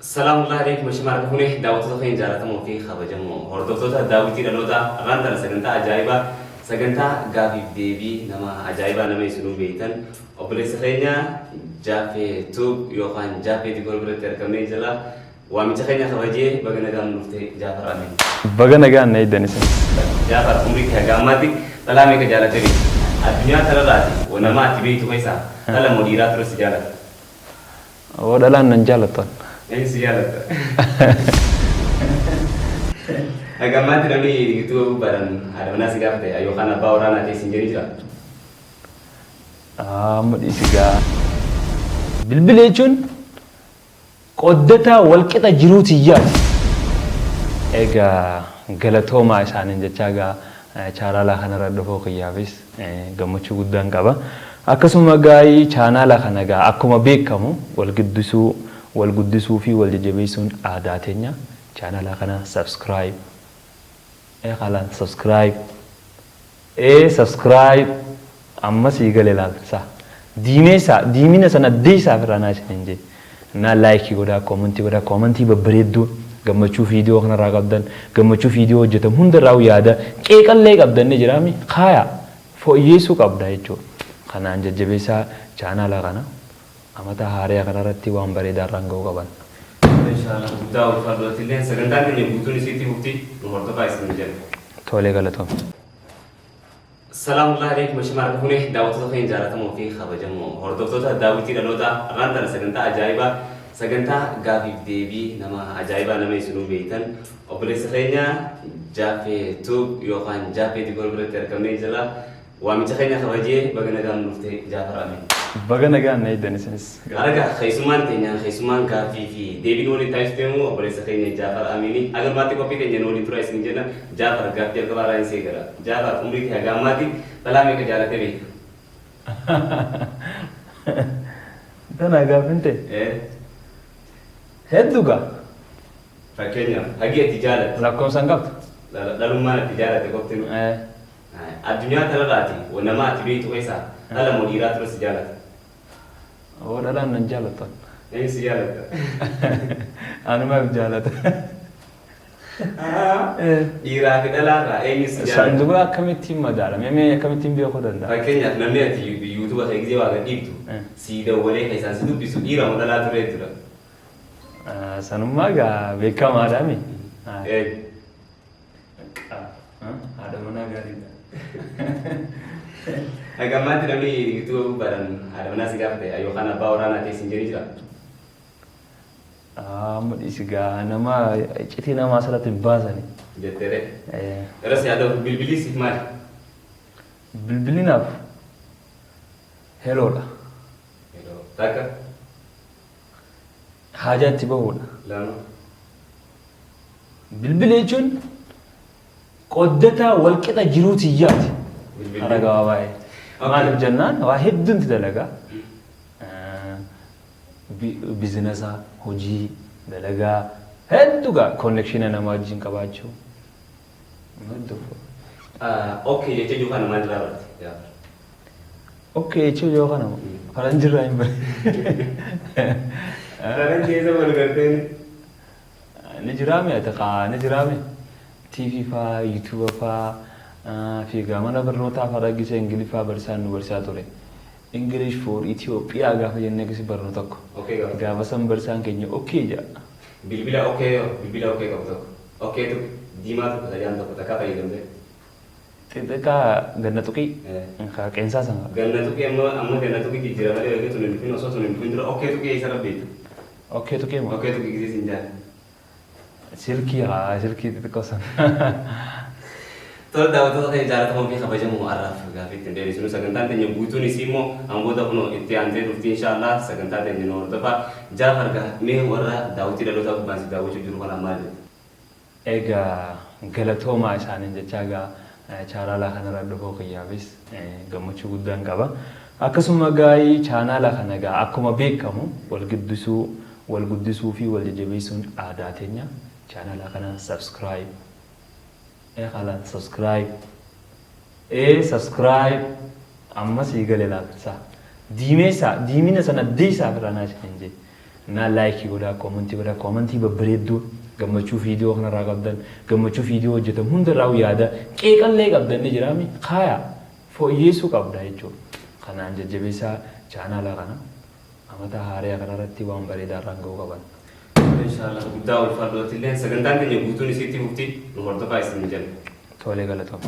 Salaamullahi alaikum shamaar kufune daawwattoota keenya jaallatamoo fi kabajamoo hordoftoota daawwitii dhalootaa irraan tana sagantaa ajaa'ibaa, sagantaa gaafiif deebii nama ajaa'ibaa, nama isinuu beektan, obboleessa keenya Jaaffee Tube yookaan Jaaffee Dikoor biratti argamnee jira. Waamicha keenya kabajee baga nagaan nu dhufte, Jaafar Amin. Baga nagaan na eegdan isin. Jaafar, umrii kee haga ammaatti dhalaa meeqa jaalattee beekta? Addunyaa tanarraati nama ati beektu keessaa dhala moo dhiiraa ture si jaalata? Oo, dhalaan nan jaalattan. Eenyu si jaalatta? Haga ammaatti namni YouTube gubbaadhaan haadha manaa si gaafate yookaan abbaa waraanaa ta'e siin jedhee jira? Amma dhiisi gaa. Bilbila jechuun qooddataa walqixa jiruu tiyyaati. Egaa galatoomaa isaaniin jechaa gaa chaanaalaa kanarra dhufuu kiyyaafis gammachuu guddaan qaba. Akkasuma gaa'ii chaanaala kana gaa akkuma beekamu wal guddisuu, wal guddisuu fi wal jajjabeessuun aadaa teenya. Chaanaala kana subscribe ee kalaan subscribe ee subscribe amma sii gale laal sa diimeessaa diimina sana deessaa ofirraa naa isin jee naa like godhaa, comment godhaa, comment babbareedduu gammachuu viidiyoo kanarraa qabdan, gammachuu viidiyoo hojjetamu hundarraa yaada qeeqallee qabdan ni jiraami kaaya fooyyeessuu qabda jechuudha. Kanaan jajjabeessaa chaanaala kana amata haariyaa kanarratti waan bareedaa irraan ga'uu qaban. Inshallah, guddaa ulfaadhu atillee. Sagantaan keenya guutuun isiitti fufti, nu hordofaa isin jedha. Tolee, galatoom. Salaamullahi alaikum shamaar kufune daawwattoota keenya jaallatamoo fi kabajamoo hordoftoota daawwitii dhalootaa irraan tana sagantaa ajaa'ibaa, sagantaa gaafiif deebii nama ajaa'ibaa, nama isinuu beektan, obboleessa keenya Jaaffee Tube yookaan Jaaffee Dikoor biratti argamnee jira. Waamicha keenya kabajee baga nagaan nu dhufte, Jaafar Amin. Baga nagaan na eegdan isinis. Araga keessummaan teenya, keessummaan gaaffii fi deebiin waliin taasisuu deemu, obboleessa keenya Jaafar Amini. Haga ammaatti qophii teenya nu waliin tura isin jenna. Jaafar, gaaffii jalqabaa irraa hin seegala. Jaafar, umrii kee haga ammaatti dhalaa meeqa jaalattee beekta? Tana gaaffin ta'e. Hedduu gaa. Fakkeenyaaf hagi ati jaalatte. Lakkoofsa hin qabdu. Dhalummaan ati jaalatte qofti nu. Addunyaa tanarraati nama ati beektu keessaa dhala moo dhiiraa ture si jaalata? Oo, dhalaan nan jaalattan. Eenyu si jaalatta? Anumaaf jaalata. Dhiiraa fi dhalaarraa eenyu si jaalata? Saanduqa akkamittiin madaalame? Mee akkamittiin beekuu danda'a? Fakkeenyaaf namni ati YouTube kee gisee waa gadhiiftu si dawwalee keessaan si dubbisu dhiira moo dhalaa ture jechuudha? Sanummaa gaa beekamaadha mi? Haadha manaa gaariidha. Haga ammaatti namni YouTube gubbaadhaan haadha manaa si gaafate yookaan abbaa waraanaa ta'e siin jedhee jira? Amma dhiisi gaa, nama iccitii namaa asirratti hin baasani. Jetteere. Irra si yaada'u, bilbilli siif maali? Bilbilli naaf heloodha. Heloo. Takka. Haajaa itti bahuudha. Lama. Bilbila jechuun qooddataa walqixa jiruu tiyyaati. Bilbilli. Karaa gabaabaa. Maaliif jennaan waa hedduun dalagaa. Business, hojii, dalagaa hedduu gaa connection namaa wajjin qabaachuu. Hedduu. Okay jecha jiru kana maal irraa barte, Jaafar? Okay jechuun yoo kana faranjirraa hin bare. Faranjii eessa wal garteen? Ni jiraame, ati qaa ni jiraame. TV faa, YouTube faa fi gaa mana barnootaa faa dhaggisa Ingiliffaa barsiisaan nu barsiisaa ture. English for Ethiopia gaafa jennee akkasii barnu tokko. Okay gaafa. Gaafa san barsiisaan keenya okay jedha. Bilbila okay yoo bilbila okay qabu tokko. Okay tokko diimaa tokko sajaan tokko takka fayyadamte. Xixiqqaa ganna tuqii. Kaa qeensaa sana. Ganna tuqii amma ganna tuqii jijjiira malee eegee tun hin dhufin, osoo tun hin dhufin dura okay tuqii eessa rabbeetta? Okay tuqii moo? Okay tuqii gisee siin jaan. Silkii haa silkii xixiqqoo sana. Tola, daawwattoota keenya jaallatamoo fi kabajamoo, har'aaf gaaffii ittiin deebisnu sagantaan teenya guutuun isii immoo hangoota kunoo itti aantee dhufti inshaallah. Sagantaa teenya nu hordofaa. Jaafar, gaa mee warra daawwitii dhalootaa gubbaan si daawwachuu jiru kanaan maal jetta? Egaa galatoomaa isaaniin jechaa gaa chaanaalaa kanarra dhufuu kiyyaafis gammachuu guddaan qaba. Akkasuma gaa'ii chaanaala kana gaa akkuma beekamu wal guddisuu, wal guddisuu fi wal jajjabeessuun aadaa teenya. Chaanaala kana subscribe ee kalaan subscribe ee subscribe amma sii gale laal sa diimeessaa diimina sana deessaa ofirraa naa isin jee Naa like godhaa, comment godhaa, comment babbareedduu gammachuu viidiyoo kanarraa qabdan, gammachuu viidiyoo hojjetamu hundarraa yaada qeeqallee qabdan ni jiraami kaaya fooyyeessuu qabda jechuudha. Kanaan jajjabeessaa chaanaala kana amata haaraa kanarratti waan bareedaa irraan ga'uu qaban. Inshaallah, guddaa ulfaadhootillee sagantaan keenya guutuun isiitti fufti, nu hordofaa isin jenna. Tolee, galatooma.